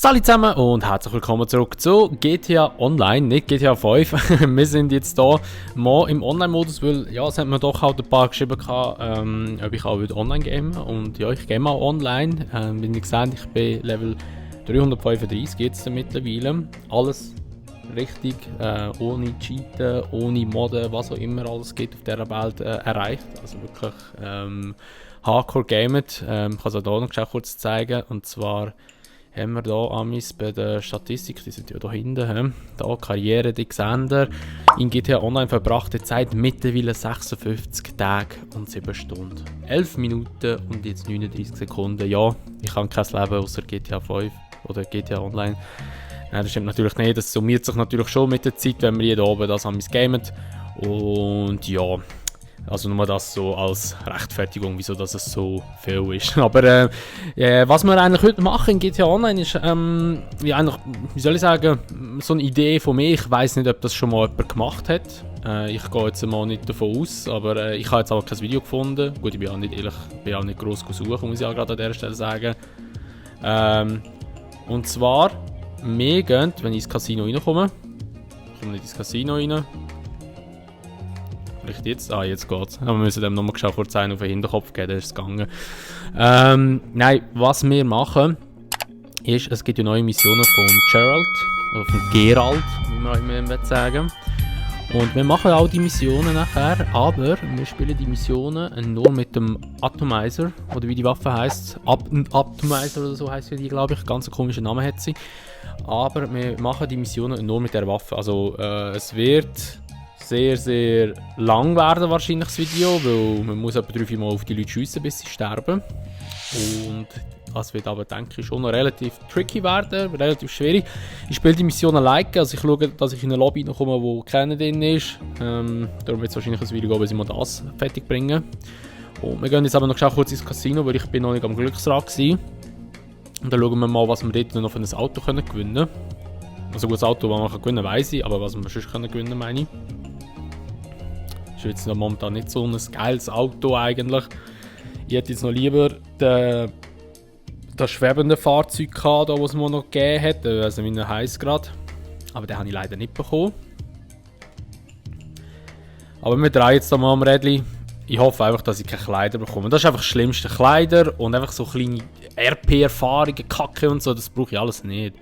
Salut zusammen und herzlich willkommen zurück zu GTA Online, nicht GTA 5. Wir sind jetzt hier mal im Online-Modus, weil ja, es hat mir doch halt ein paar geschrieben, ob ich auch online gamen und ja, ich game auch online. Wie ihr gesehen, ich bin Level 335 jetzt mittlerweile. Alles richtig, ohne Cheaten, ohne Modden, was auch immer alles gibt auf dieser Welt erreicht. Also wirklich Hardcore gamet. Ich kann es auch hier noch kurz zeigen, und zwar haben wir hier bei der Statistik, die sind ja da hinten, da Karriere, die Xander, in GTA Online verbrachte Zeit mittlerweile 56 Tage und 7 Stunden. 11 Minuten und jetzt 39 Sekunden. Ja, ich habe kein Leben außer GTA 5 oder GTA Online. Nein, das stimmt natürlich nicht, das summiert sich natürlich schon mit der Zeit, wenn wir hier oben das gamen. Und ja, also nur das so als Rechtfertigung, wieso das es so viel ist. Aber was wir eigentlich heute machen in GTA Online ist, ja, eigentlich, wie soll ich sagen, so eine Idee von mir. Ich weiss nicht, ob das schon mal jemand gemacht hat. Ich gehe jetzt mal nicht davon aus, aber ich habe jetzt auch kein Video gefunden. Gut, ich bin auch nicht, ehrlich, bin auch nicht gross suchen, muss ich auch gerade an dieser Stelle sagen. Und zwar, wir gehen, wenn ich ins Casino reinkomme, ich komme nicht ins Casino rein. Vielleicht jetzt? Ah, jetzt geht's. Aber wir müssen dem nochmal kurz einen auf den Hinterkopf geben, dann ist es gegangen. Nein, was wir machen, ist, es gibt ja neue Missionen von Gerald, oder von Gerald, wie man auch immer sagen. Und wir machen auch die Missionen nachher, aber wir spielen die Missionen nur mit dem Atomizer, oder wie die Waffe heisst. Atomizer oder so heisst die, glaube ich. Ganz komischen Namen hat sie. Aber wir machen die Missionen nur mit der Waffe. Also es wird sehr, sehr lang werden wahrscheinlich das Video, weil man muss etwa 3-4 Mal auf die Leute schiessen, bis sie sterben. Und das wird aber, denke ich, schon noch relativ tricky werden, relativ schwierig. Ich spiele die Missionen like, also ich schaue, dass ich in eine Lobby komme, wo keiner drin ist. Darum wird es wahrscheinlich ein Video gehen, bis ich mal das fertig bringe. Und wir gehen jetzt aber noch kurz ins Casino, weil ich bin noch nicht am Glücksrad war. Und dann schauen wir mal, was wir dort noch für ein Auto gewinnen können. Also gut, das Auto, das man gewinnen kann, weiss ich, aber was wir sonst gewinnen können, meine ich. Ist jetzt noch momentan nicht so ein geiles Auto eigentlich. Ich hätte jetzt noch lieber das schwebende Fahrzeug gehabt, das es mir noch gegeben hat. Also wie er heisst gerade. Aber den habe ich leider nicht bekommen. Aber wir drehen jetzt mal am Rädchen. Ich hoffe einfach, dass ich keine Kleider bekomme. Das ist einfach das Schlimmste. Kleider und einfach so kleine RP-Erfahrungen, Kacke und so, das brauche ich alles nicht.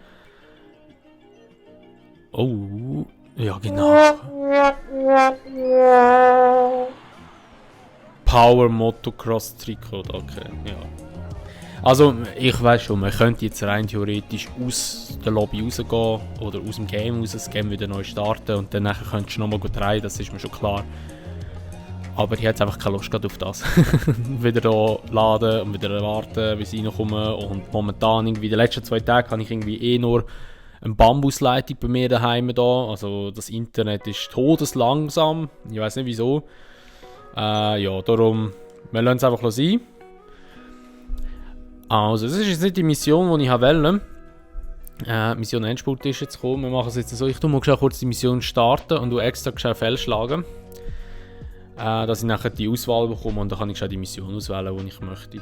Oh, ja genau. Power Motocross Trikot, okay, ja. Also, ich weiß schon, man könnte jetzt rein theoretisch aus der Lobby rausgehen oder aus dem Game raus, das Game wieder neu starten und dann könntest du nochmal gut rein, das ist mir schon klar. Aber ich habe jetzt einfach keine Lust auf das. Wieder hier laden und wieder warten, bis ich reinkomme. Und momentan, irgendwie in den letzten 2 Tagen, habe ich irgendwie nur eine Bambusleitung bei mir daheim da. Also das Internet ist todeslangsam. Ich weiß nicht wieso. Ja, darum, wir lassen es einfach sein. Also, das ist jetzt nicht die Mission, die ich wollte. Mission Endspurt ist jetzt gekommen. Wir machen es jetzt so. Ich tue mal kurz die Mission starten und extra fehlschlagen. Dass ich nachher die Auswahl bekomme und dann kann ich schon die Mission auswählen, die ich möchte.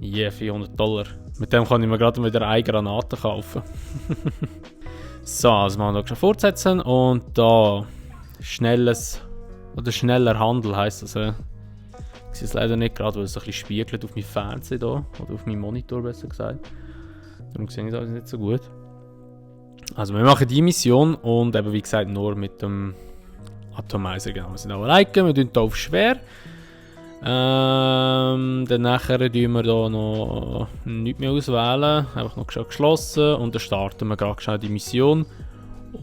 Yeah, $400. Mit dem kann ich mir gerade wieder eine Granate kaufen. So, also machen wir noch fortsetzen und da schneller Handel heisst das. Ich sehe es leider nicht gerade, weil es ein bisschen spiegelt auf meinem Fernseher da, oder auf meinem Monitor besser gesagt. Darum sehe ich das nicht so gut. Also wir machen die Mission und eben wie gesagt nur mit dem Atomizer. Genau, wir sind auch liken, wir tun hier auf schwer. Dann nachher tun wir hier noch nichts mehr auswählen, einfach noch geschlossen und dann starten wir gerade schnell die Mission.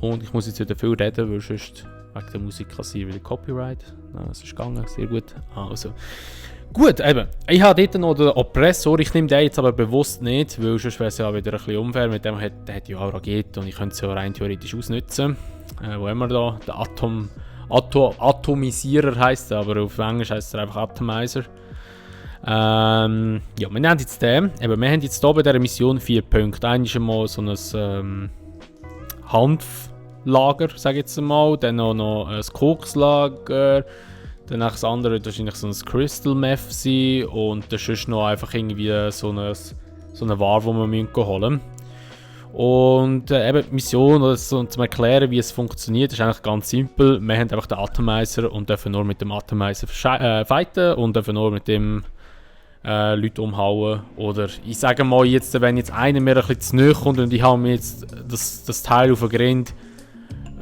Und ich muss jetzt wieder viel reden, weil sonst wegen der Musik kassiere ich wieder Copyright. Das ist gegangen, sehr gut. Also. Gut, eben. Ich habe dort noch den Oppressor, ich nehme den jetzt aber bewusst nicht, weil sonst wäre es ja wieder ein bisschen unfair. Mit dem hat ja auch Rakete und ich könnte es ja rein theoretisch ausnutzen. Wo haben wir da? Der Atomisierer heisst er, aber auf Englisch heisst er einfach Atomizer. Ja, wir nehmen jetzt den. Eben, wir haben jetzt hier bei dieser Mission 4 Punkte. Einmal ist einmal so ein Lager, sage ich jetzt mal. Dann auch noch ein Kokslager. Dann das andere wird wahrscheinlich so ein Crystal Meth sein. Und dann ist noch einfach irgendwie so eine Ware, die wir holen müssen. Und eben die Mission, oder so, um zu erklären, wie es funktioniert, ist eigentlich ganz simpel. Wir haben einfach den Atomizer und dürfen nur mit dem Atomizer fighten und dürfen nur mit dem Leute umhauen. Oder ich sage mal, jetzt, wenn jetzt einer mir ein bisschen zu nahe kommt und ich habe mir jetzt das Teil auf den Grind,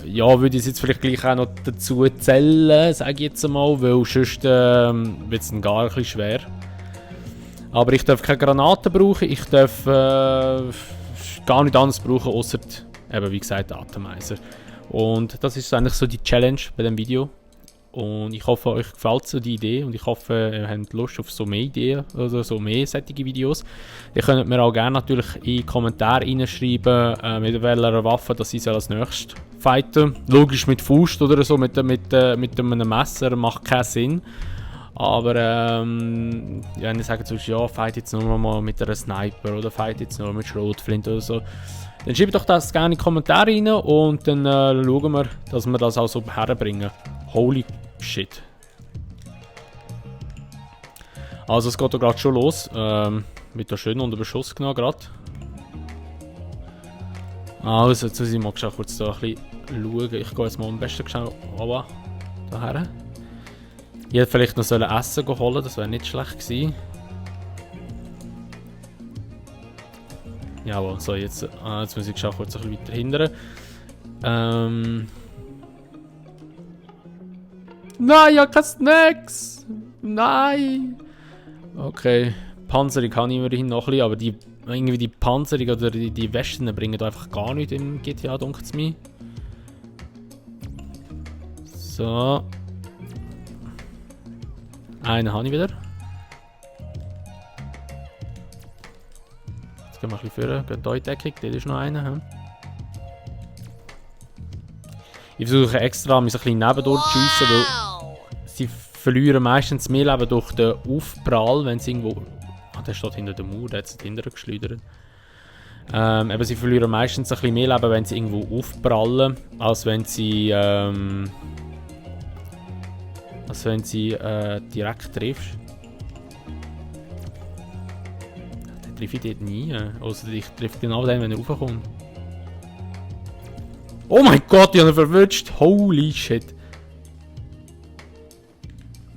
ja, würde ich es jetzt vielleicht gleich auch noch dazu zählen, sage ich jetzt mal, weil sonst wird es dann gar ein bisschen schwer. Aber ich darf keine Granaten brauchen, ich darf gar nicht anderes brauchen, außer eben wie gesagt den Atomizer. Und das ist eigentlich so die Challenge bei dem Video. Und ich hoffe, euch gefällt so die Idee und ich hoffe, ihr habt Lust auf so mehr Ideen oder so mehr solche Videos. Ihr könnt mir auch gerne natürlich in die Kommentare reinschreiben, mit welcher Waffe das ich als nächstes fighten. Logisch mit Faust oder so, mit einem Messer macht keinen Sinn. Aber wenn ich sage zum Beispiel, ja, fight jetzt nur mal mit einer Sniper oder fight jetzt nur mit Schrotflinte oder so, dann schreibt doch das gerne in die Kommentare rein und dann schauen wir, dass wir das auch so herbringen. Holy shit. Also es geht da gerade schon los. Wird da schön unter Beschuss genommen gerade. Also jetzt muss ich mal kurz da ein bisschen schauen. Ich gehe jetzt mal am besten schnell runter. Daher. Ich hätte vielleicht noch Essen holen, das wäre nicht schlecht gewesen. Jawohl, so jetzt muss ich kurz ein bisschen weiter hindern. Nein, ich habe keine Snacks! Nein! Okay, Panzerung kann ich immerhin noch ein bisschen, aber irgendwie die Panzerung oder die Westen bringen einfach gar nichts im GTA, denkt es mir. So. Einen habe ich wieder. Jetzt gehen wir ein bisschen vor. Geht hier in die Deckung, dort ist noch einer. Hm? Ich versuche extra, mich ein bisschen nebendurch zu schiessen, weil sie verlieren meistens mehr Leben durch den Aufprall, wenn sie irgendwo... Ah, der steht hinter der Mauer, der hat sich hinterher geschleudert. Eben, sie verlieren meistens ein bisschen mehr Leben, wenn sie irgendwo aufprallen, als wenn sie direkt triffst. Den treffe ich dort nie. Also ich treffe genau den, wenn er raufkommt. Oh mein Gott, ich habe ihn verwünscht! Holy shit!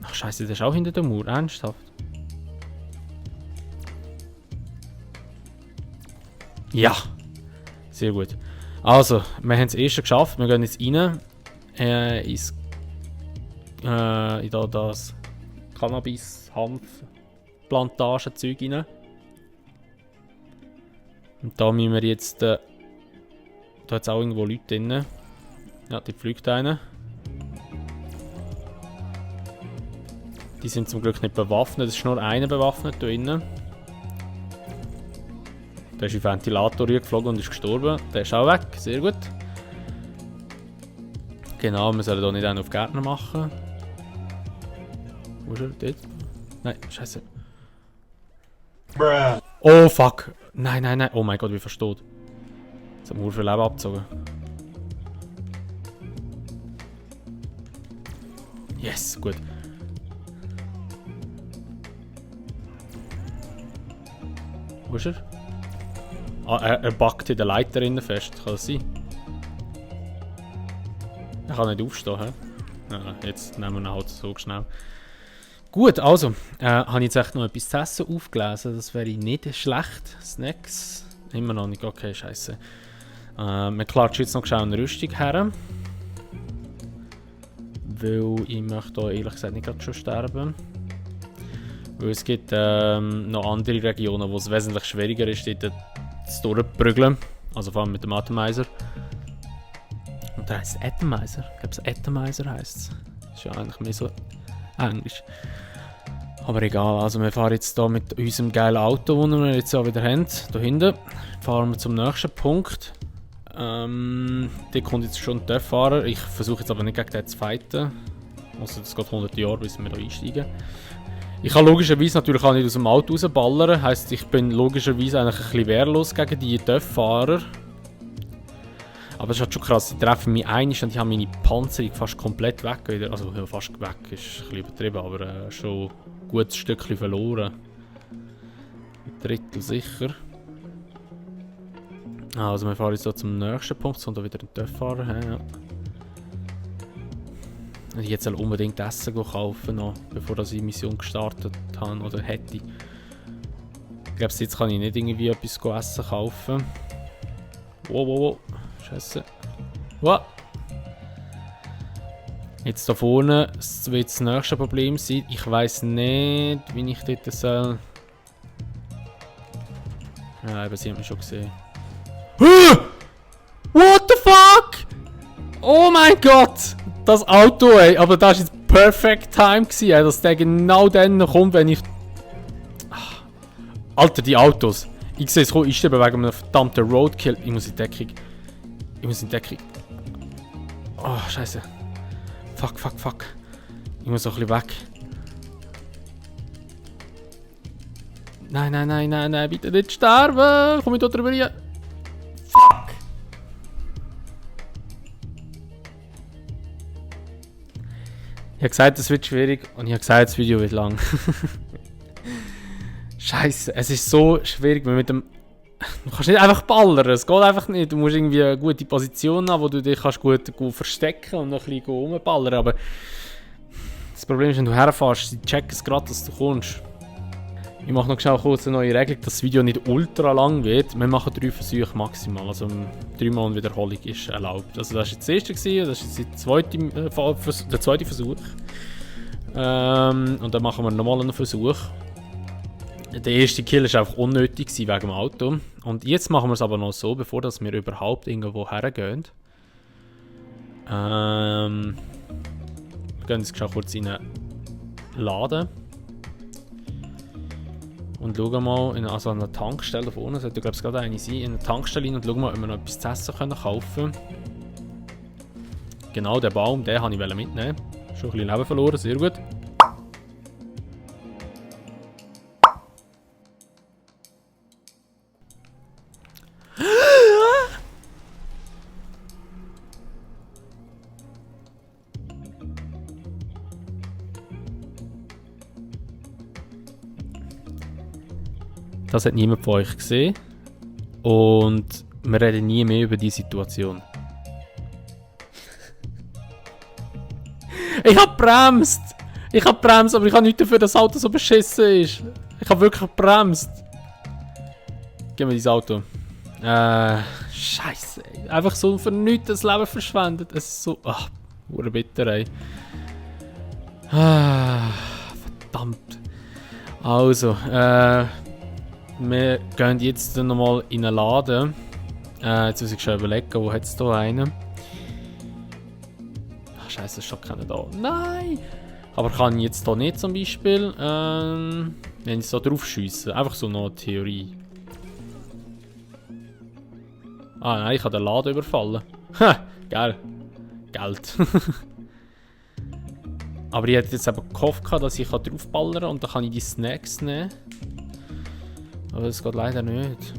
Ach scheiße, der ist auch hinter der Mauer, ernsthaft? Ja! Sehr gut. Also, wir haben es erst geschafft, wir gehen jetzt rein. In das Cannabis-Hanf-Plantagen-Zeug rein. Und da müssen wir jetzt... da hat es auch irgendwo Leute drin. Ja, die fliegt einer. Die sind zum Glück nicht bewaffnet, es ist nur einer bewaffnet hier drinnen. Der ist in den Ventilator geflogen und ist gestorben. Der ist auch weg, sehr gut. Genau, wir sollen hier nicht einen auf Gärtner machen. Wo ist er? Dort? Nein, scheiße. Oh fuck! Nein, nein, nein. Oh mein Gott, wie versteht. Jetzt haben wir viel Leben abgezogen. Yes, gut. Wo ist er? Ah, er backt in der Leiter innen fest. Kann das sein? Er kann nicht aufstehen, hä? Ja, jetzt nehmen wir ihn halt so schnell. Gut, also, habe ich jetzt echt noch etwas zu essen aufgelesen. Das wäre nicht schlecht. Snacks. Immer noch nicht. Okay, scheiße. Wir klatschen jetzt noch schnell eine Rüstung her. Weil ich möchte hier ehrlich gesagt nicht gerade schon sterben. Weil es gibt noch andere Regionen, wo es wesentlich schwieriger ist, dort zu durchprügeln. Also vor allem mit dem Atomizer. Und der heisst Atomizer. Ich glaube, es Atomizer heisst es. Ist ja eigentlich mehr so Englisch. Aber egal, also wir fahren jetzt hier mit unserem geilen Auto, das wir jetzt auch wieder haben, hier hinten. Fahren wir zum nächsten Punkt. Da kommt jetzt schon der Fahrer. Ich versuche jetzt aber nicht gegen den zu fighten. Also das geht 100 Jahre, bis wir da einsteigen. Ich kann logischerweise natürlich auch nicht aus dem Auto rausballern. Heisst, ich bin logischerweise eigentlich ein bisschen wehrlos gegen die Fahrer. Aber es ist halt schon krass, die treffen mich einig und ich habe meine Panzerung fast komplett weg wieder. Also ja, fast weg, ist ein bisschen übertrieben, aber schon ein gutes Stückchen verloren. Ein Drittel sicher. Also wir fahren jetzt hier zum nächsten Punkt, es kommt da wieder ein Töpffahrer her. Ja. Ich jetzt unbedingt Essen kaufen, noch, bevor ich die Mission gestartet habe oder hätte. Ich glaube, jetzt kann ich nicht irgendwie etwas essen kaufen. Wow. Scheiße. Wow. Jetzt da vorne wird das nächste Problem sein. Ich weiß nicht, wie ich dort soll. Ja, eben, sie haben mich schon gesehen. What the fuck? Oh mein Gott! Das Auto, ey. Aber das war jetzt perfect time gewesen, ey, dass der genau dann kommt, wenn ich... Ach. Alter, die Autos. Ich sehe es kommen, ich stehe wegen einem verdammten Roadkill. Ich muss in Deckung. Oh, scheiße. Fuck. Ich muss noch ein bisschen weg. Nein, bitte nicht sterben. Komm ich da drüber hier? Fuck. Ich habe gesagt, es wird schwierig und ich habe gesagt, das Video wird lang. Scheiße, es ist so schwierig mit dem... Du kannst nicht einfach ballern, es geht einfach nicht. Du musst irgendwie eine gute Position haben, wo du dich kannst gut verstecken und noch ein bisschen rumballern. Aber das Problem ist, wenn du herfährst, sie checken es gerade, dass du kommst. Ich mache noch schnell kurz eine neue Regelung, dass das Video nicht ultra lang wird. Wir machen 3 Versuche maximal, also 3 Mal Wiederholung ist erlaubt. Also das war jetzt das erste, das ist jetzt der zweite Versuch. Und dann machen wir nochmal einen Versuch. Der erste Kill war einfach unnötig wegen dem Auto. Und jetzt machen wir es aber noch so, bevor dass wir überhaupt irgendwo hergehen. Wir gehen jetzt kurz in einen Laden. Und schauen mal, an einer Tankstelle vorne, sollte glaube ich gerade eine sein, in eine Tankstelle rein und schauen mal, ob wir noch etwas zu essen kaufen können. Genau, den Baum, den wollte ich mitnehmen. Schon ein bisschen Leben verloren, sehr gut. Das hat niemand von euch gesehen. Und wir reden nie mehr über diese Situation. Ich hab bremst! Aber ich habe nichts dafür, dass das Auto so beschissen ist. Ich habe wirklich gebremst. Gib mir dieses Auto. Scheiße, ey. Einfach so für nichts das Leben verschwendet. Es ist so... Ach, pure bitter, ey. Verdammt. Also, wir gehen jetzt nochmal in einen Laden. Jetzt muss ich schon überlegen, wo hat es hier einen? Ach scheiße, es ist schon keiner da. Nein! Aber kann ich jetzt hier nicht zum Beispiel, wenn ich so drauf schiesse? Einfach so noch eine Theorie. Ah nein, ich habe den Laden überfallen. Ha, geil. Geld. Aber ich hätte jetzt eben gehofft, dass ich draufballern kann und dann kann ich die Snacks nehmen. Aber das geht leider nicht.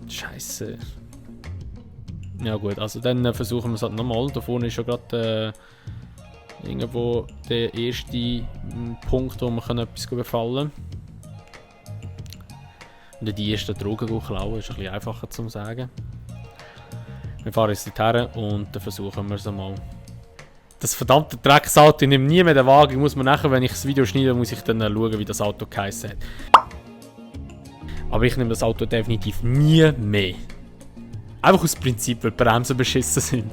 Scheiße. Ja gut, also dann versuchen wir es halt nochmal. Da vorne ist schon gerade irgendwo der erste Punkt, wo wir etwas befallen können. Und die ersten Drogen klauen, ist ein bisschen einfacher zu sagen. Wir fahren jetzt dorthin und dann versuchen wir es einmal. Das verdammte Drecksauto, ich nehme nie mehr den Wagen. Muss man nachher, wenn ich das Video schneide, muss ich dann schauen, wie das Auto geheißen hat. Aber ich nehme das Auto definitiv nie mehr. Einfach aus Prinzip, weil die Bremsen beschissen sind.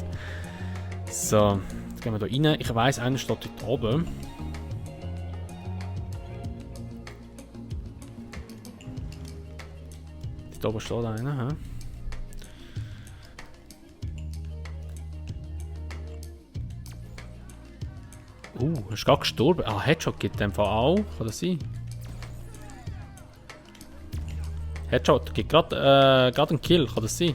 So, jetzt gehen wir hier rein. Ich weiss, einer steht dort oben. Dort oben steht einer, hä? Ist gerade gestorben. Ah, Headshot gibt es einfach auch. Kann das sein? Headshot gibt gerade einen Kill. Kann das sein?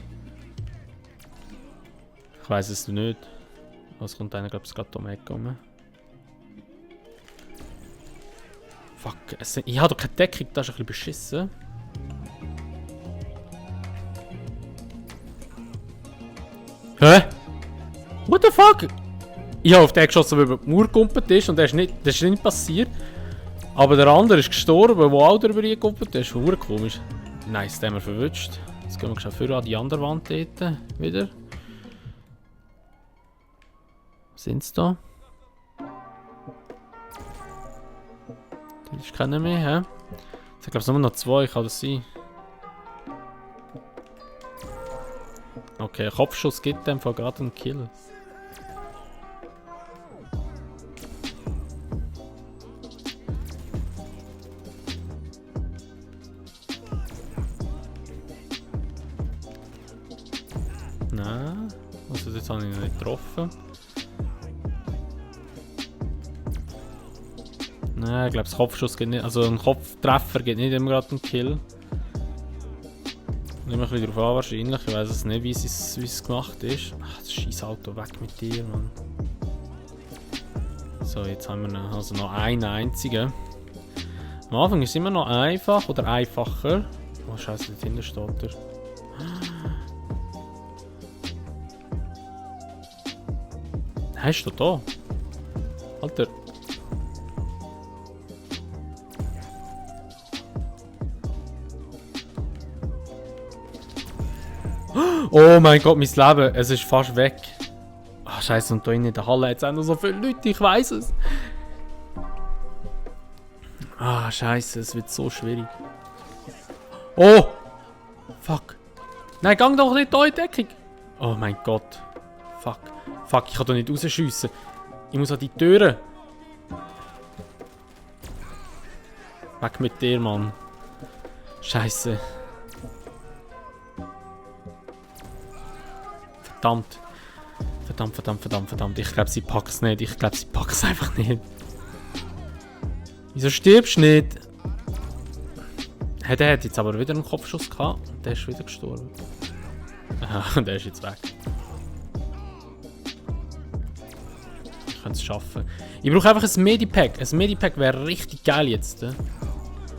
Ich weiss es nicht. Was kommt einer, glaube ich, gerade um die Ecke rum? Fuck. Ich habe doch keine Deckung. Das ist ein bisschen beschissen. Hä? What the fuck? Ich habe auf den geschossen, weil über die Mauer gekumpelt ist und das ist nicht passiert. Aber der andere ist gestorben, der auch darüber gekumpelt ist. Das ist komisch. Nice, den haben wir verwünscht. Jetzt gehen wir schon für an die andere Wand dort wieder. Sind sie da? Da ist keiner mehr, hä? Ich glaube, es sind nur noch 2, kann das sein? Okay, Kopfschuss gibt dem von gerade einen Kill. Nein, also jetzt habe ich ihn nicht getroffen. Nein, ich glaube, das Kopfschuss geht nicht. Also ein Kopftreffer geht nicht immer gerade einen Kill. Nicht ein bisschen darauf an, wahrscheinlich. Ich weiß es nicht, wie es gemacht ist. Ach, das scheiß Auto, weg mit dir, Mann. So, jetzt haben wir also noch einen einzigen. Am Anfang ist es immer noch einfach oder einfacher. Oh, scheiße, dort hinten steht er. Hast du da? Alter. Oh mein Gott, mein Leben, es ist fast weg. Ach, scheiße, und da in der Halle hat es auch noch so viele Leute, ich weiß es. Ah, scheiße, es wird so schwierig. Oh! Fuck. Nein, gang doch nicht da in die Deckung. Oh mein Gott. Fuck. Fuck, ich kann da nicht rausschiessen. Ich muss an die Türen. Weg mit dir, Mann. Scheiße. Verdammt. Verdammt. Ich glaube, sie packt es nicht. Ich glaube, sie packt es einfach nicht. Wieso stirbst du nicht? Hey, der hat jetzt aber wieder einen Kopfschuss gehabt. Und der ist wieder gestorben. Aha, der ist jetzt weg. Ich könnte es schaffen. Ich brauche einfach ein Medipack. Ein Medipack wäre richtig geil jetzt.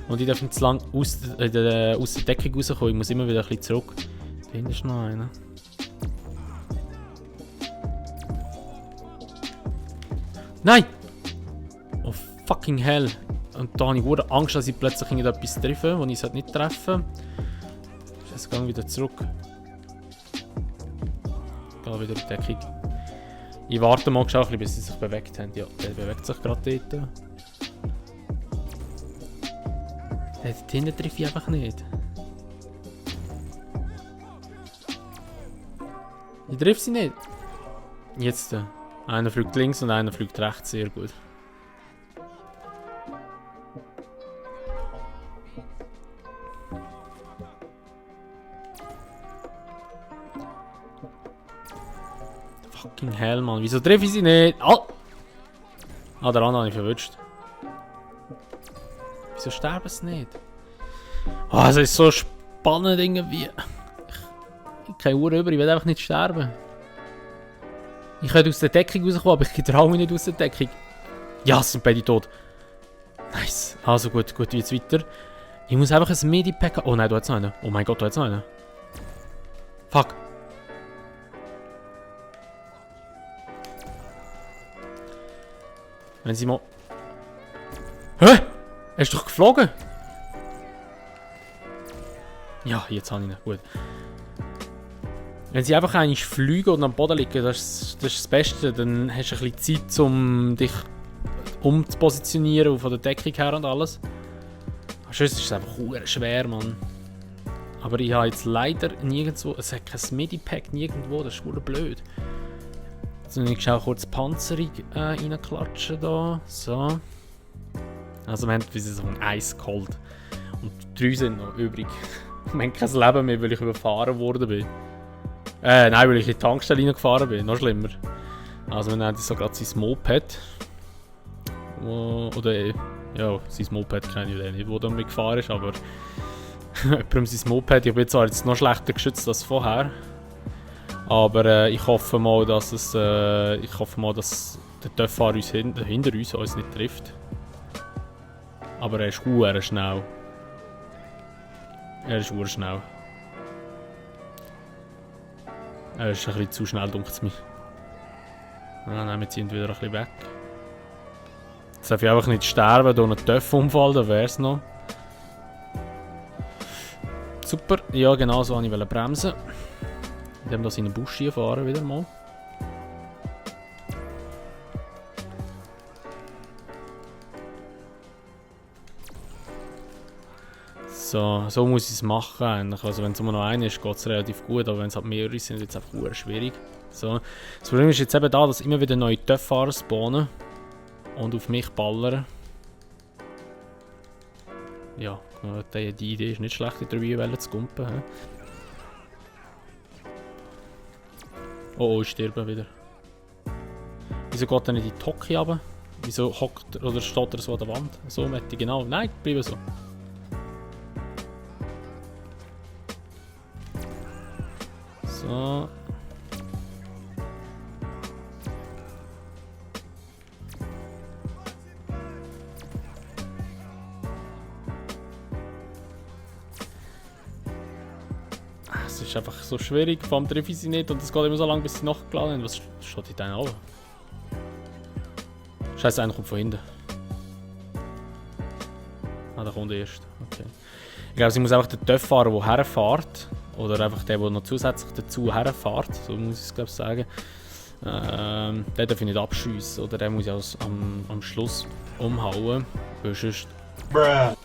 Und ich darf nicht zu lange aus der Deckung rauskommen. Ich muss immer wieder ein bisschen zurück. Da hinten ist noch einer. Nein! Oh fucking hell. Und da habe ich Angst, dass ich plötzlich etwas treffe, wo ich es nicht treffen sollte. Jetzt gehe ich wieder zurück. Gehe wieder in die Deckung. Ich warte mal, bis sie sich bewegt haben. Ja, der bewegt sich gerade dort. Dort hinten treffe ich einfach nicht. Ich treffe sie nicht. Jetzt. Einer fliegt links und einer fliegt rechts. Sehr gut. Fucking hell, Mann. Wieso treffe ich sie nicht? Oh! Ah, der andere habe ich verwünscht. Wieso sterben sie nicht? Oh, es ist so spannend irgendwie. Ich habe keine Uhr über, ich will einfach nicht sterben. Ich könnte aus der Deckung rauskommen, aber ich traue mich nicht aus der Deckung. Ja, sind beide tot. Nice. Also gut, jetzt weiter. Ich muss einfach ein Medipack haben. Oh nein, da hat es noch einen. Oh mein Gott, da hat es noch einen. Fuck. Wenn sie mal... Hä? Er ist doch geflogen? Ja, jetzt habe ich ihn. Gut. Wenn sie einfach eigentlich fliegen und am Boden liegen, das ist das Beste. Dann hast du ein bisschen Zeit, um dich umzupositionieren von der Deckung her und alles. Aber sonst ist es einfach schwer, Mann. Aber ich habe jetzt leider nirgendwo... Es hat kein Medipack nirgendwo, das ist verdammt blöd. Jetzt muss ich auch kurz Panzerung reinklatschen da. So. Also wir haben so ein eiskalt. Und 3 sind noch übrig. Wir haben kein Leben mehr, weil ich überfahren worden bin. Nein, weil ich in die Tankstelle reingefahren bin. Noch schlimmer. Also wir nennen das so gerade sein Moped. Oder ja, sein Moped kenne ich nicht, wo damit gefahren ist, aber jemandem sein Moped. Ich bin zwar jetzt noch schlechter geschützt als vorher. Aber ich hoffe mal, dass der Töpffahrer uns hinter uns nicht trifft. Aber er ist verdammt schnell. Er ist verdammt schnell. Er ist ein bisschen zu schnell, denkt es mir. Ah, nein, wir ziehen wieder ein bisschen weg. Jetzt darf ich einfach nicht sterben durch einen Töpfunfall, da wäre es noch. Super, ja genau so wollte ich bremsen. Wir haben das in den Busch hier fahren wieder mal. So muss ich es machen eigentlich. Also wenn es immer noch einer ist, geht es relativ gut, aber wenn es halt mehrere sind, wird es einfach schwierig. So. Das Problem ist jetzt eben da, dass immer wieder neue Töpffahrer spawnen und auf mich ballern. Ja, die Idee ist nicht schlecht, in der Review zu kumpen. He? Oh, ich sterbe wieder. Wieso geht er nicht in die Hockey runter? Wieso hockt oder steht er so an der Wand? So, Matti, genau. Nein, bleibe so. So. Es ist einfach so schwierig, vor allem treffe ich sie nicht und es geht immer so lange, bis sie nachgeladen haben. Was steht in deinen Augen? Scheiße, einer kommt von hinten. Ah, der kommt erst. Okay. Ich glaube, sie muss einfach den Töpf fahren, der herfährt. Oder einfach der noch zusätzlich dazu herfährt. So muss ich es glaube ich sagen. Den darf ich nicht abschiessen. Oder den muss ich am Schluss umhauen. Weil sonst... Bruh.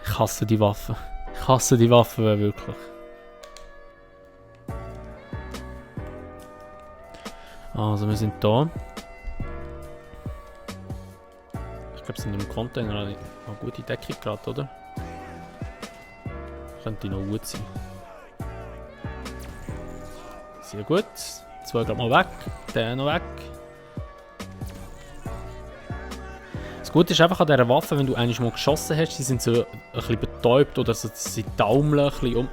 Ich hasse die Waffen. Ich hasse die Waffen wirklich. Also wir sind da. Ich glaube, wir sind im Container eine gute Deckung gerade, oder? Könnte noch gut sein. Sehr gut. Zwei gerade mal weg. Der noch weg. Das Gute ist einfach an dieser Waffe, wenn du eigentlich mal geschossen hast, die sind so ein bisschen betäubt oder so, sie taumeln ein bisschen um.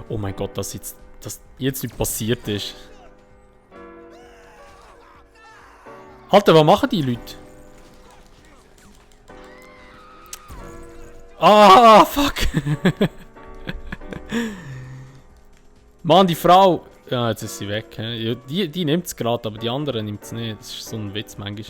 Oh mein Gott, dass jetzt nicht passiert ist. Alter, was machen die Leute? Ah, fuck! Mann, die Frau... Ja, jetzt ist sie weg. Ja, die nimmt es gerade, aber die andere nimmt es nicht. Das ist so ein Witz manchmal.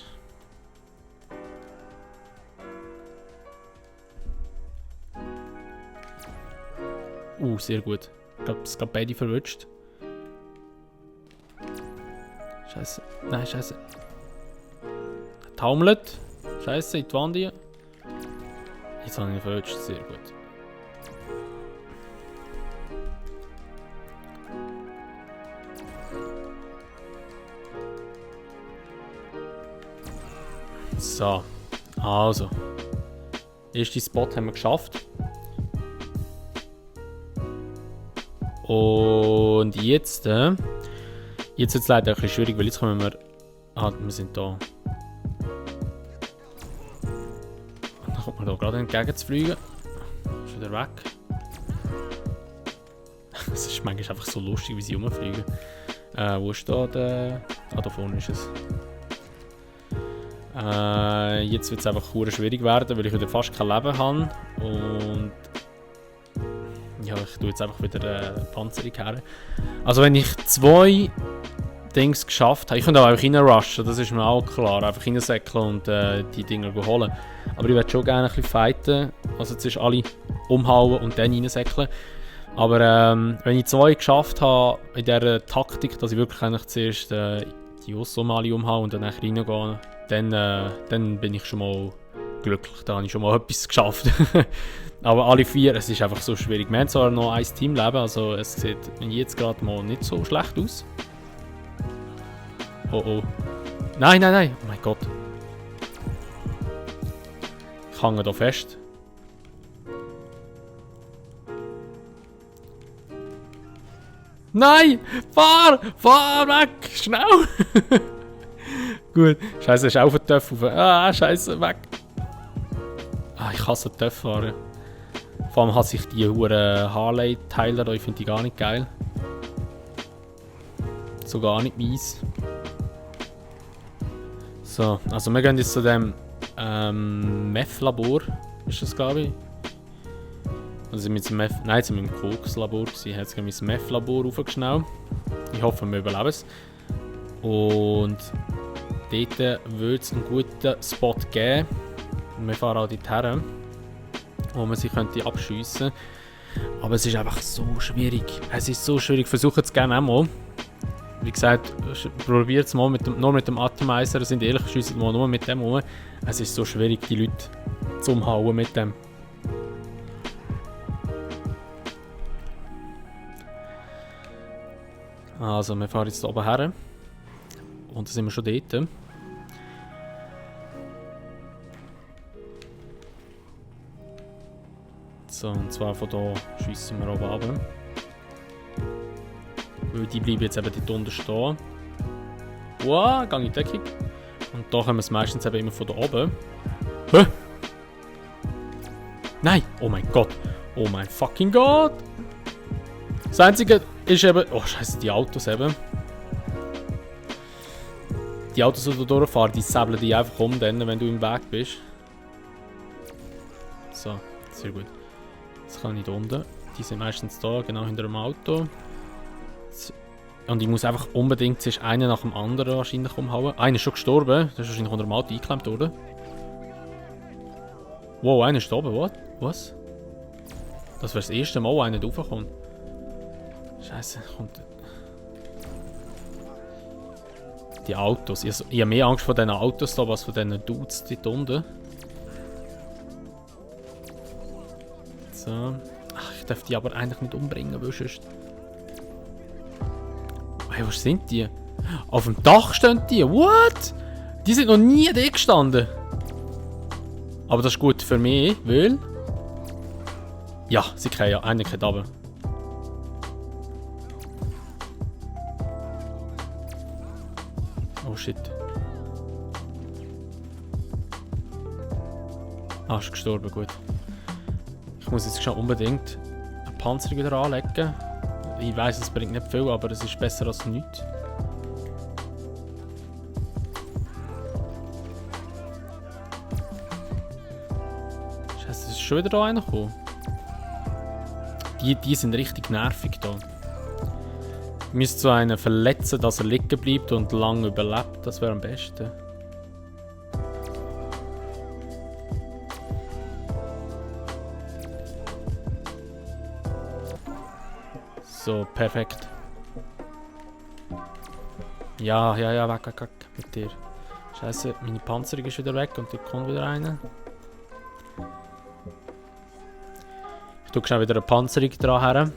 Sehr gut. Ich glaube, es gab beide verwünscht. Scheiße. Nein, scheiße. Taumelt. Scheiße, in die Wand hier. Jetzt habe ich ihn verwünscht. Sehr gut. So. Also. Ersten Spot haben wir geschafft. Und jetzt... jetzt wird es leider ein bisschen schwierig, weil jetzt kommen wir... Ah, wir sind da. Dann kommt man da gerade entgegen zu fliegen. Ist wieder weg. Es ist manchmal einfach so lustig, wie sie rumfliegen. Wo ist da der... Ah, da vorne ist es. Jetzt wird es einfach schwierig werden, weil ich wieder fast kein Leben habe. Und... Ja, ich tue jetzt einfach wieder Panzerung her. Also wenn ich 2 Dings geschafft habe, ich könnte auch einfach reinrushen, das ist mir auch klar. Einfach reinsäckeln und die Dinger holen. Aber ich würde schon gerne ein bisschen fighten. Also zuerst alle umhauen und dann reinsäckeln. Aber wenn ich 2 geschafft habe in dieser Taktik, dass ich wirklich eigentlich zuerst die Ossum alle umhauen und dann reingehen, dann bin ich schon mal glücklich. Da habe ich schon mal etwas geschafft. Aber alle 4, es ist einfach so schwierig. Wir haben zwar noch ein Teamleben, also es sieht jetzt gerade mal nicht so schlecht aus. Oh oh. Nein, nein, nein. Oh mein Gott. Ich hänge da fest. Nein! Fahr! Fahr weg! Schnell! Gut. Scheiße, ist auf den Töpf. Ah, scheiße, weg. Ah, ich hasse den Töpf fahren. Vor allem hasse ich die huren Harley-Teile da, ich finde die gar nicht geil. So gar nicht mies. So, also wir gehen jetzt zu dem Meth-Labor, ist das glaube ich. Also sind wir jetzt sind wir im Koks-Labor gewesen, hat mein Meth-Labor raufgeschnallt. Ich hoffe, wir überleben es. Und dort würde es einen guten Spot geben. Und wir fahren auch dorthin, wo man sich abschiessen könnte. Aber es ist einfach so schwierig. Es ist so schwierig. Versucht es gerne einmal. Wie gesagt, probiert es mal nur mit dem Atomizer. Sind ehrlich, schiessen mal nur mit dem um. Es ist so schwierig, die Leute zu umhauen mit dem. Also, wir fahren jetzt oben her. Und da sind wir schon dort. So, und zwar von hier schiessen wir oben runter. Weil die bleiben jetzt eben dort unten stehen. Wow, gehe in die Deckung. Und da können wir es meistens eben immer von da oben. Hä? Nein! Oh mein Gott! Oh mein fucking Gott! Das Einzige ist eben... Oh scheiße, die Autos eben. Die Autos, die da durchfahren, die säbeln dich einfach um, dann, wenn du im Weg bist. So, sehr gut. Jetzt kann ich da unten. Die sind meistens da, genau hinter dem Auto. Und ich muss einfach unbedingt zuerst einen nach dem anderen wahrscheinlich umhauen. Einer ist schon gestorben. Der ist wahrscheinlich unter dem Auto eingeklemmt worden. Wow, einer ist da oben. What? Was? Das wäre das erste Mal, wo einer raufkommt. Scheiße, kommt... Die Autos. Ich habe mehr Angst vor diesen Autos da, als vor diesen Dudes dort unten. So. Ach, ich darf die aber eigentlich nicht umbringen, weil sonst... Hey, wo sind die? Auf dem Dach stehen die. What? Die sind noch nie da gestanden. Aber das ist gut für mich, weil... Ja, sie können ja. Einer geht runter. Oh shit. Ah, ist gestorben, gut. Ich muss jetzt schon unbedingt eine Panzerung wieder anlegen. Ich weiss, es bringt nicht viel, aber es ist besser als nichts. Scheiße, es ist schon wieder da einer gekommen. Die sind richtig nervig da. Ich müsste so einen verletzen, dass er liegen bleibt und lange überlebt. Das wäre am besten. So, perfekt. Ja, weg mit dir. Scheiße, meine Panzerung ist wieder weg und da kommt wieder einer. Ich tue schnell wieder eine Panzerung dran her.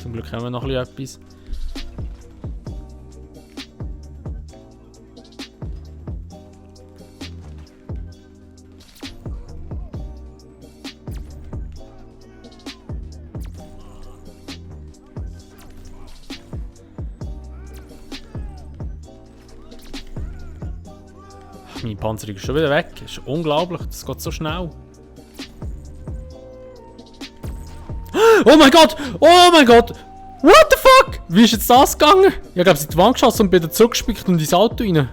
Zum Glück haben wir noch ein bisschen etwas. Meine Panzerung ist schon wieder weg. Das ist unglaublich, das geht so schnell. Oh mein Gott! Oh mein Gott! What the fuck? Wie ist jetzt das gegangen? Ich glaube, sie hat die Wand geschossen und bin wieder zurückgespickt und ins Auto rein.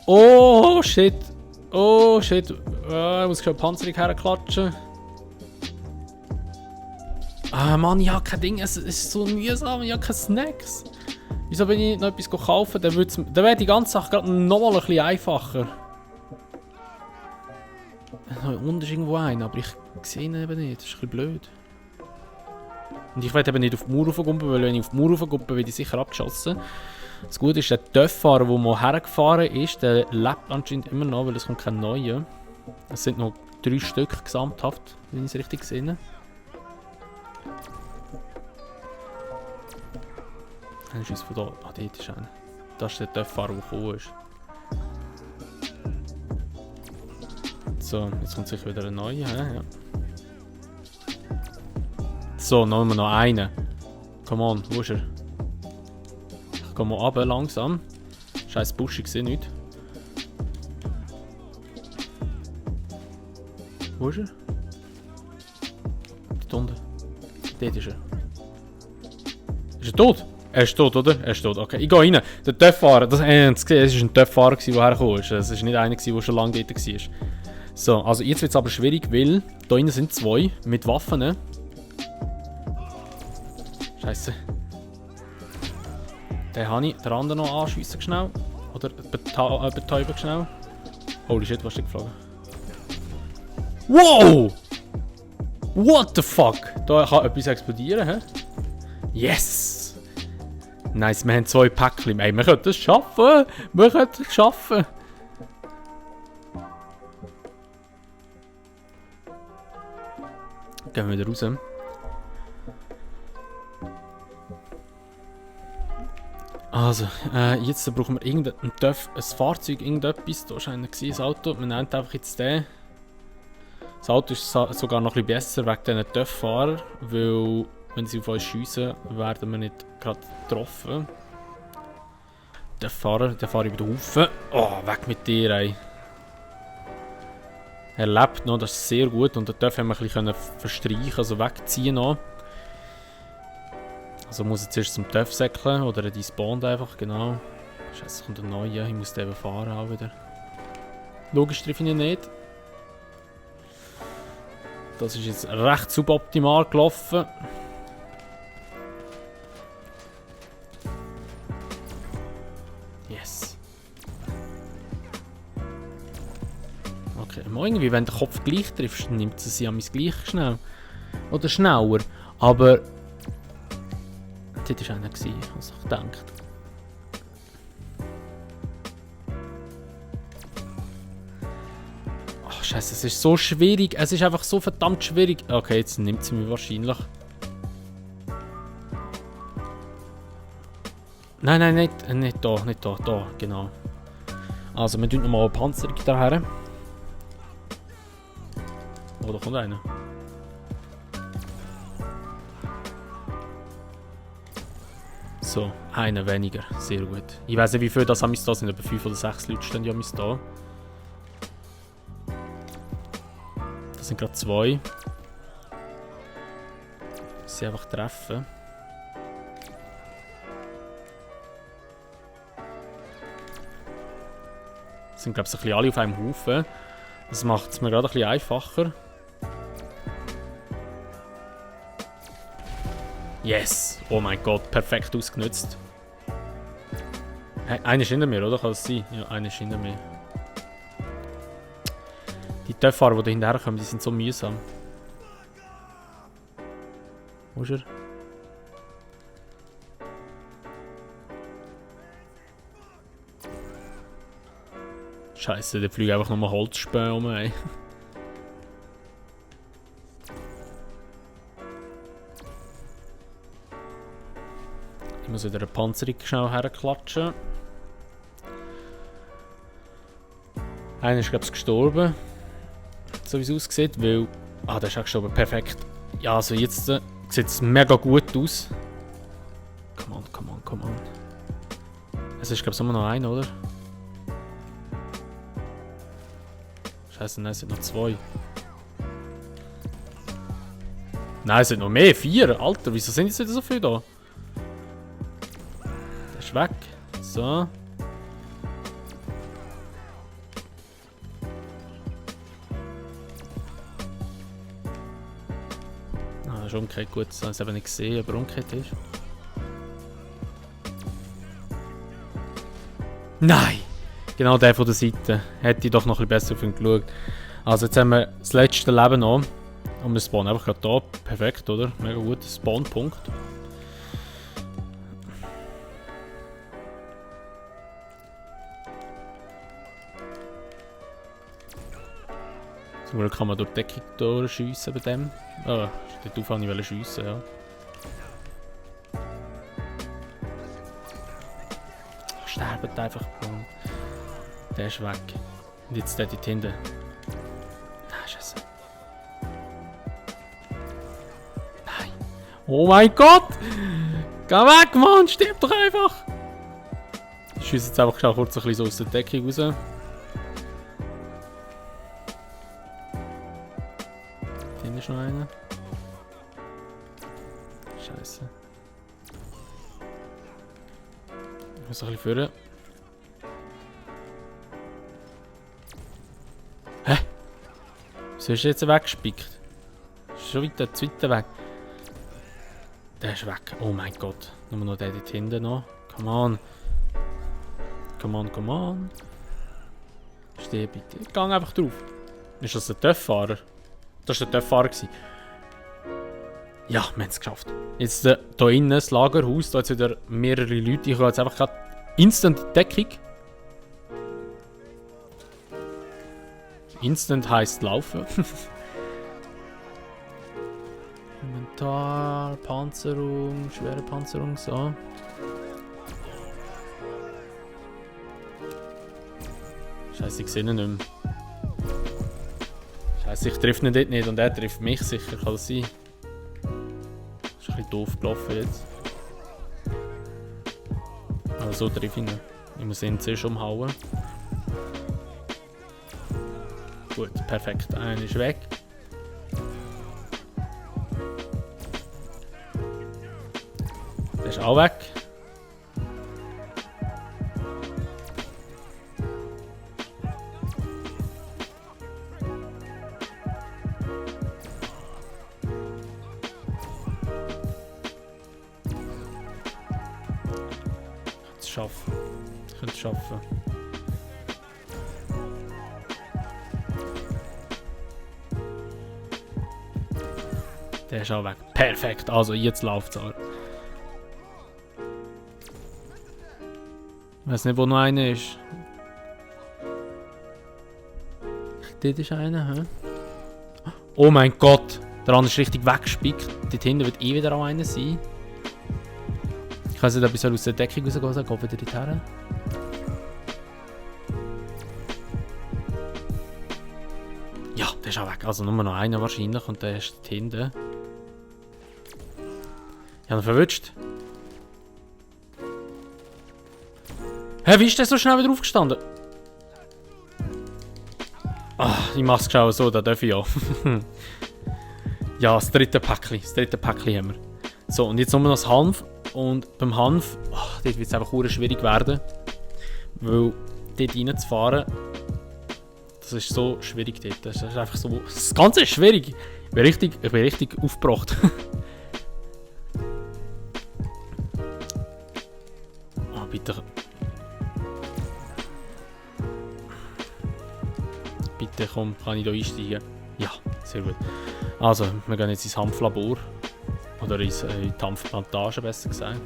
Oh shit. Oh shit. Ich muss schon eine Panzerung herklatschen. Ah Mann, ich habe kein Ding. Es ist so mühsam. Ich habe keine Snacks. Wieso bin ich nicht noch etwas kaufen? Dann wäre die ganze Sache gerade nochmal ein bisschen einfacher. Unten ist irgendwo ein, aber ich sehe ihn eben nicht. Das ist ein bisschen blöd. Und ich werde eben nicht auf die Mauer raufgumpen, weil wenn ich auf die Mauer raufgumpe, werde ich sicher abgeschossen. Das Gute ist, der Töfffahrer, der mal hergefahren ist, der lebt anscheinend immer noch, weil es kommt kein neuer. Es sind noch 3 Stück gesamthaft, wenn ich es richtig sehe. Dann ist es von da. Ah, dort ist einer. Das ist der Töfffahrer, der gekommen ist. So, jetzt kommt sicher wieder ein neuer. Ja. So, noch einen. Come on, wo ist er? Ich gehe mal runter, langsam. Scheiß Busch, ich sehe nichts. Wo ist er? Dort unten. Dort ist er. Ist er tot? Er ist tot, oder? Er ist tot, okay. Ich gehe rein. Der Töpffahrer, das gesehen, es war ein Töpffahrer, der hergekommen ist. Es war nicht einer, der schon lange dort war. So, also jetzt wird es aber schwierig, weil da innen sind zwei mit Waffen. Ne? Scheiße. Den habe ich. Den anderen noch anschiessen schnell. Oder betäuben schnell. Holy shit, was ist geflogen? Wow! What the fuck? Da kann etwas explodieren, hä? Yes! Nice, wir haben 2 Päckchen. Ey, wir können das schaffen! Wir können das schaffen! Gehen wir wieder raus. Also, jetzt brauchen wir irgendein Fahrzeug, irgendetwas. Da war einer, ein Auto. Wir nehmen einfach jetzt den. Das Auto ist sogar noch ein bisschen besser wegen diesen Töpffahrern, weil wenn sie auf uns schiessen, werden wir nicht gerade getroffen. Der Fahrer über den Haufen. Oh, weg mit dir, ey. Er lebt noch, das ist sehr gut. Und den Töpf haben wir ein bisschen verstreichen, also wegziehen noch. Also muss ich zuerst zum Töpf säckeln oder er despawnt einfach, genau. Scheiße, kommt ein neuer, ich muss den eben fahren auch wieder. Logisch treffe ich ihn nicht. Das ist jetzt recht suboptimal gelaufen. Yes. Okay, irgendwie, wenn der Kopf gleich trifft, nimmt es sie an mich gleich schnell. Oder schneller. Aber... das war einer, was ich gedacht. Ach Scheiße, es ist so schwierig. Es ist einfach so verdammt schwierig. Okay, jetzt nimmt sie mich wahrscheinlich. Nein, nicht da, da, genau. Also, wir tun nochmal eine Panzerung daher. Oh, da kommt einer. So, einer weniger. Sehr gut. Ich weiss nicht, wie viele das da sind. Etwa 5 oder 6 Leute stehen ja da. Das sind gerade 2. Sie einfach treffen. Das sind, glaube ich, ein bisschen alle auf einem Haufen. Das macht es mir gerade ein bisschen einfacher. Yes! Oh mein Gott, perfekt ausgenutzt. Hey, einer ist hinter mir, oder? Kann das sein? Ja, einer ist hinter mir. Die Töpffahrer, die da hinterher kommen, die sind so mühsam. Wo ist er? Scheiße, da fliegen einfach nochmal Holzspäne um, ey. Ich muss wieder eine Panzerung schnell herklatschen. Einer ist, glaube ich, gestorben. So wie es aussieht, weil... Ah, der ist auch gestorben. Perfekt. Ja, also jetzt sieht es mega gut aus. Come on. Es ist, glaube ich, immer noch einer, oder? Scheiße, nein, es sind noch 2. Nein, es sind noch mehr. 4. Alter, wieso sind jetzt wieder so viele da? Der ist weg. So. Ah, ist umgekehrt. Gut, das habe ich eben nicht gesehen, aber umgekehrt ist. Nein! Genau der von der Seite. Hätte ich doch noch ein bisschen besser auf ihn geschaut. Also jetzt haben wir das letzte Leben noch. Und wir spawnen einfach gerade da. Perfekt, oder? Mega gut. Spawnpunkt. Zum Glück kann man durch die Deckung durchschiessen bei dem. Ah, dort auf wollte ich schiessen, ja. Sterbt einfach. Der ist weg. Und jetzt der dort hinten. Nein, Scheiße. Nein. Oh mein Gott! Geh weg, Mann! Stirb doch einfach! Ich schieße jetzt einfach kurz ein bisschen so aus der Deckung raus. Hinten ist noch einer. Scheiße. muss ein bisschen führen. Hä? Wieso ist er jetzt weggespickt? Ist schon weiter, zu weit weg. Der ist weg. Oh mein Gott. Nur noch der dort hinten noch. Come on. Come on, come on. Steh bitte. Geh einfach drauf. Ist das der TÜV-Fahrer? Das war der TÜV-Fahrer. Ja, wir haben es geschafft. Jetzt hier innen, das Lagerhaus, da hat es wieder mehrere Leute. Ich habe jetzt einfach gerade instant Deckung. Instant heisst laufen. Inventar, Panzerung, schwere Panzerung, so. Scheiße, ich sehe ihn nicht mehr. Scheiße, ich treffe ihn dort nicht und er trifft mich sicher, kann das sein? Ist ein bisschen doof gelaufen jetzt. Aber so treffe ich ihn. Ich muss ihn zuerst umhauen. Gut, perfekt. Einer ist weg. Der ist auch weg. Schaffen. Ich könnte es schaffen. Der ist auch weg. Perfekt. Also jetzt läuft es auch. Ich weiß nicht, wo noch einer ist. Dort ist einer, hä? Oh mein Gott! Der andere ist richtig weggespickt. Dort hinten wird eh wieder auch einer sein. Ich weiß nicht, ob ich aus der Deckung rausgehen soll. Geht wieder dorthin. Ja, der ist auch weg. Also nur noch einer wahrscheinlich und der ist dort hinten. Ich habe ihn verwünscht. Hä, wie ist der so schnell wieder aufgestanden? Ach, ich mach's genau so, da darf ich ja. Ja, das dritte Päckchen. Das dritte Päckchen haben wir. So, und jetzt nur noch das Hanf. Und beim Hanf, dort wird es einfach schwierig werden. Weil dort reinzufahren, das ist so schwierig dort. Das ist einfach so. Das Ganze ist schwierig. Ich bin richtig aufgebracht. Oh, bitte. Bitte komm, kann ich hier einsteigen? Ja, sehr gut. Also, wir gehen jetzt ins Hanflabor. Oder in die Hanfplantage, besser gesagt.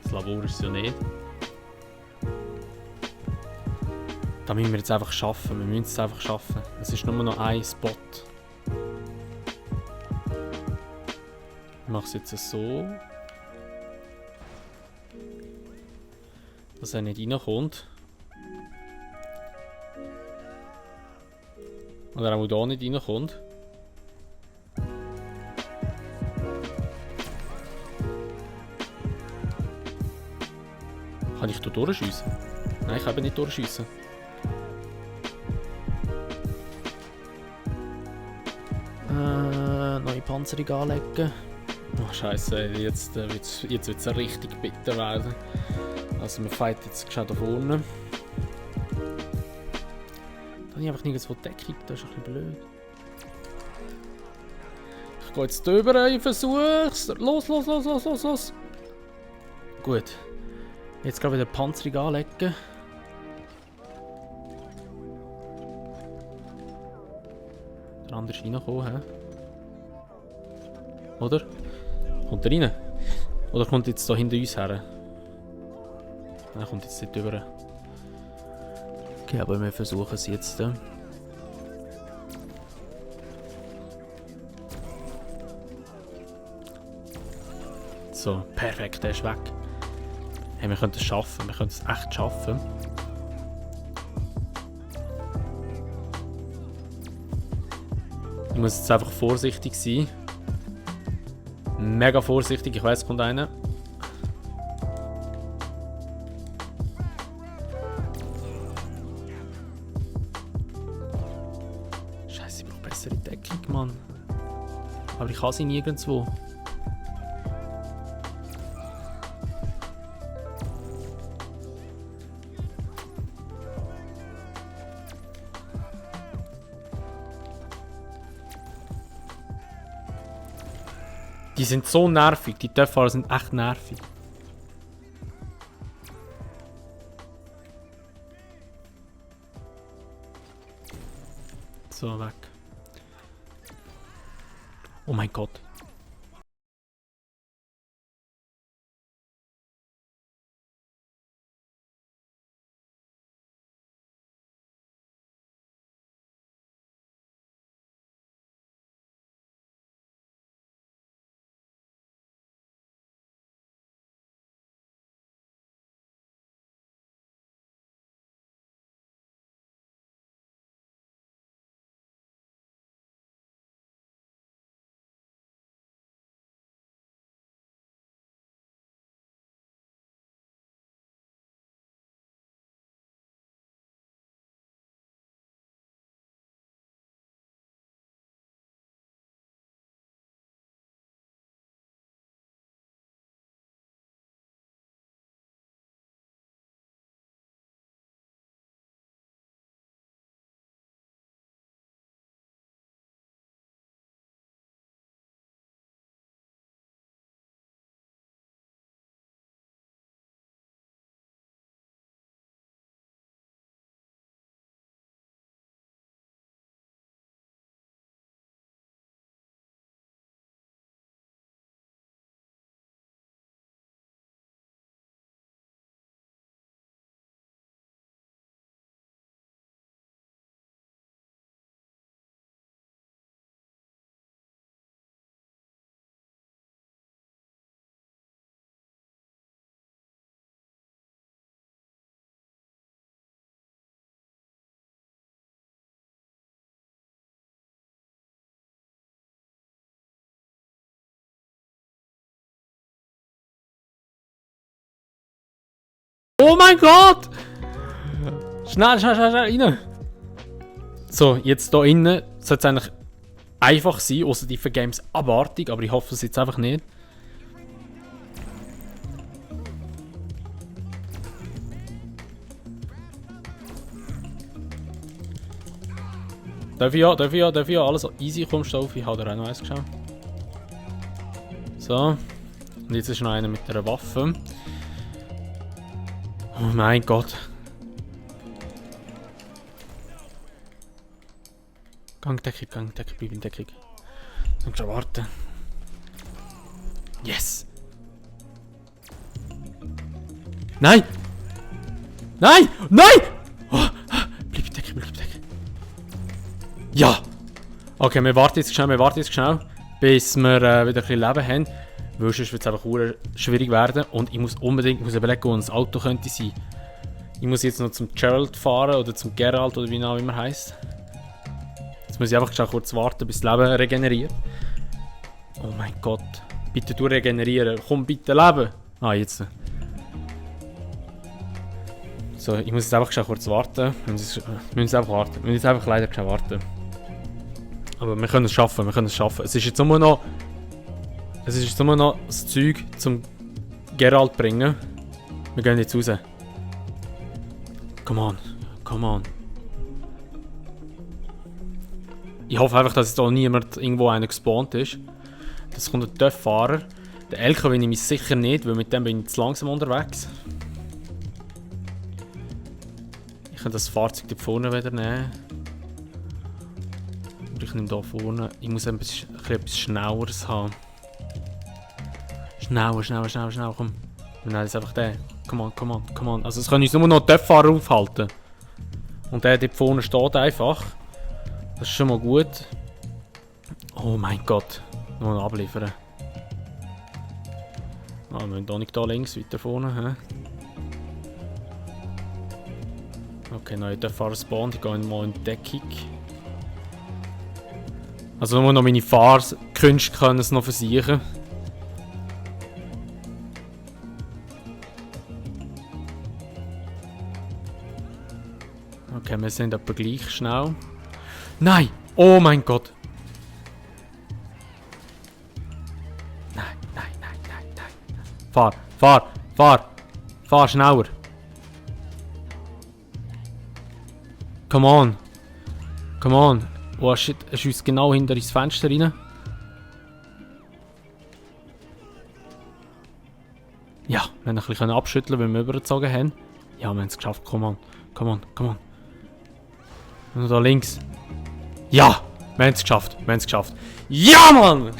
Das Labor ist es ja nicht. Da müssen wir jetzt einfach schaffen. Wir müssen es einfach schaffen. Es ist nur noch ein Spot. Ich mache es jetzt so. Dass er nicht reinkommt. Oder auch hier nicht reinkommt. Kann ich hier durchschiessen? Nein, ich kann eben nicht durchschiessen. Neue Panzerung anlegen. Oh Scheiße, jetzt wird es richtig bitter werden. Also wir fighten jetzt gescheit da vorne. Da habe ich einfach nirgendwo Deckung, das ist ein bisschen blöd. Ich gehe jetzt drüber, ich versuch's. Los. Gut. Jetzt gerade wieder Panzerung anlegen. Der andere ist reingekommen, hä? Oder? Kommt er rein? Oder kommt jetzt da hinter uns her? Nein, kommt jetzt nicht rüber. Okay, aber wir versuchen es jetzt. So, perfekt, der ist weg. Hey, wir können es schaffen, wir können es echt schaffen. Ich muss jetzt einfach vorsichtig sein. Mega vorsichtig, ich weiß, kommt einer. Scheiße, ich brauche bessere Deckung, Mann. Aber ich kann sie nirgendwo. Die sind so nervig. Die Töpffahrer sind echt nervig. So, weg. Oh mein Gott. Oh mein Gott! Schnell, schnell, schnell, schnell, rein! So, jetzt hier innen sollte es eigentlich einfach sein, außer die für Games abartig, aber ich hoffe es jetzt einfach nicht. Darf ich ja, alles easy, kommst du auf, ich habe da auch noch eins geschaut. So. Und jetzt ist noch einer mit einer Waffe. Oh mein Gott. Deckung, bleib in Deckung. Dann schon warten. Yes! Nein! Nein! Nein! Oh, bleib in Deckung. Ja! Okay, wir warten jetzt schnell, bis wir wieder ein bisschen Leben haben. Weil sonst wird es einfach schwierig werden. Und ich muss unbedingt überlegen, wo ein Auto könnte sein. Ich muss jetzt noch zum Gerald fahren oder zum Gerald oder wie auch immer heisst. Jetzt muss ich einfach schon kurz warten, bis das Leben regeneriert. Oh mein Gott. Bitte du regenerieren. Komm, bitte leben. Ah, jetzt. So, ich muss jetzt einfach schon kurz warten. Wir müssen jetzt einfach leider schon warten. Aber wir können es schaffen, Es ist jetzt nur noch das Zeug zum Geralt bringen. Wir gehen jetzt raus. Come on. Ich hoffe einfach, dass jetzt da niemand irgendwo einer gespawnt ist. Das kommt ein Töpffahrer. Der LKW nehme ich sicher nicht, weil mit dem bin ich zu langsam unterwegs. Ich kann das Fahrzeug da vorne wieder nehmen. Und ich nehme da vorne. Ich muss etwas Schnelleres haben. Schnell, komm. Wir nehmen jetzt einfach den. Come on. Also es können uns nur noch Töpffahrer aufhalten. Und der dort vorne steht einfach. Das ist schon mal gut. Oh mein Gott. Nur noch abliefern. Ah, wir müssen doch nicht da links, weiter vorne. He? Okay, neue Töpffahrer spawnen. Ich gehe mal in die Deckung. Also nur noch meine Fahrkünste können es noch versuchen. Okay, wir sind etwa gleich schnell. Nein! Oh mein Gott! Nein. Fahr schneller! Come on! Oh shit, er schießt genau hinter ins Fenster rein. Wir haben ein bisschen abschütteln, weil wir übergezogen haben. Ja, wir haben es geschafft. Come on. Come on. Come on. Und da links. Ja! Wir haben es geschafft. Wir haben es geschafft. Ja, Mann!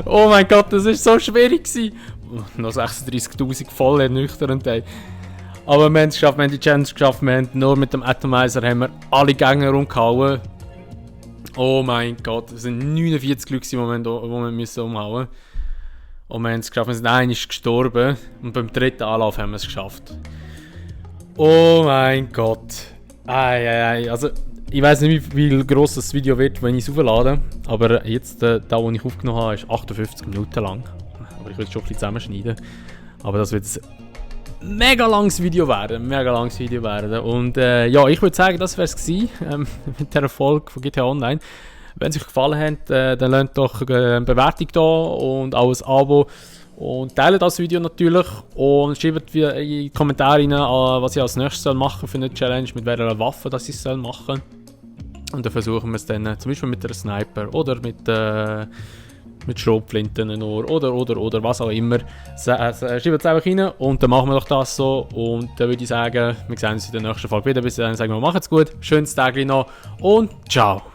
Oh mein Gott, das war so schwierig. Noch 36.000 voll ernüchternd. Aber wir haben es geschafft, wir haben die Challenge geschafft. Wir haben nur mit dem Atomizer haben wir alle Gegner umgehauen. Oh mein Gott, es sind 49 Leute, die wir müssen umhauen. Und wir haben es geschafft, wir sind einmal gestorben. Und beim dritten Anlauf haben wir es geschafft. Oh mein Gott. Also, ich weiß nicht, wie gross das Video wird, wenn ich es auflade. Aber jetzt, da wo ich aufgenommen habe, ist 58 Minuten lang. Aber ich will es schon ein bisschen zusammenschneiden. Aber das wird ein mega langes Video werden. Und ja, ich würde sagen, das wäre es gewesen mit der Folge von GTA Online. Wenn es euch gefallen hat, dann lasst doch eine Bewertung da und auch ein Abo. Und teilt das Video natürlich und schreibt in die Kommentare rein, was ich als nächstes machen soll für eine Challenge, mit welcher Waffe das ich machen soll. Und dann versuchen wir es dann zum Beispiel mit einer Sniper oder mit Schrotflinten oder was auch immer. Schreibt es einfach rein und dann machen wir doch das so. Und dann würde ich sagen, wir sehen uns in der nächsten Folge wieder. Bis dann sagen wir, macht's gut, schönes Tag noch und ciao.